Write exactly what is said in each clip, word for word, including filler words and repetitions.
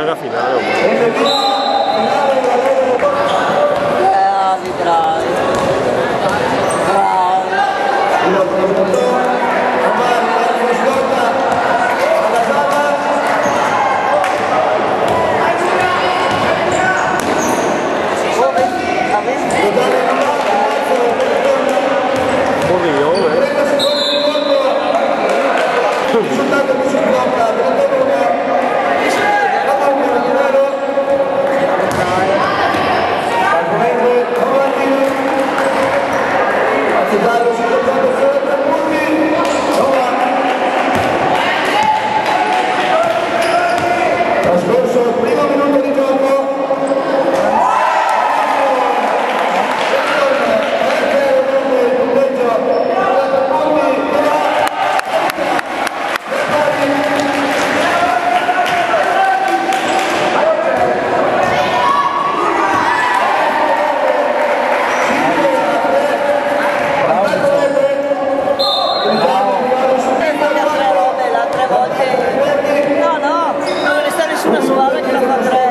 La finale, oh. Eh, ah, sì, bravi. Bravi. Corrió, eh. Trascorso il primo minuto di gioco. L'altre volte no, no, no resta nesuna squadra che la fa tre.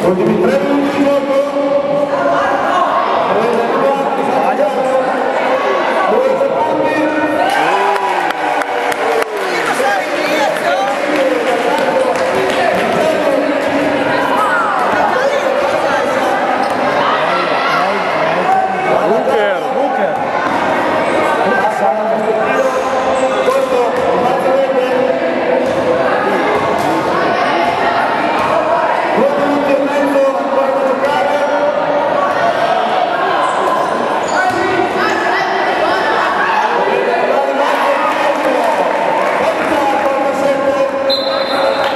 Ultimi tre minuti di gioco. Booker.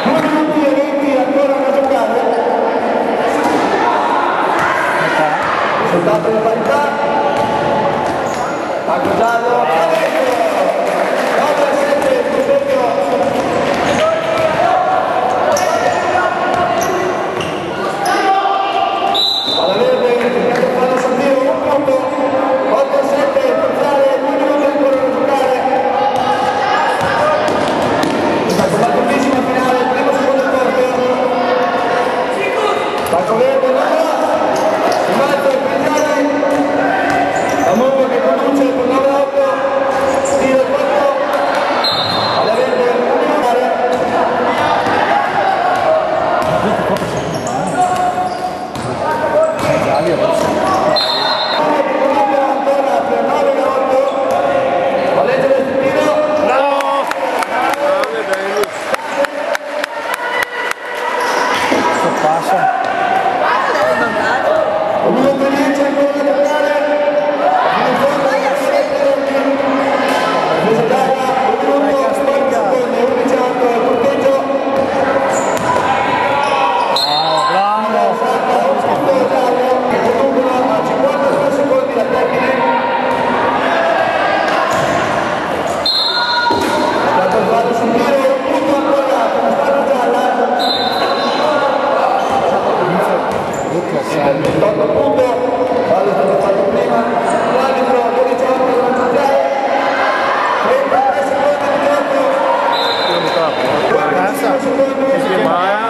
Due minuti e venti ancora da giocare. Risultato di parità. Banco giallo, Fiammetta. Nove a sette, il punteggio. Alla verde, fallo sul tiro, un punto. Otto a sette, parziale, due minuti ancora da giocare. Questa quarantesima finale, primo, secondo quarto. Falco verde, no, no. Rimbalzo, Cristiani. Comunque che conduce per nove a otto. Tiro corto. Alla verde, un minuto.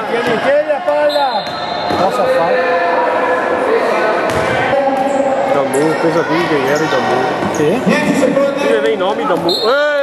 Tieni, tieni la palla! Cosa fa? Damu, cosa dici che ieri Damu? Sì? Ti vedi i nomi Damu? Eh!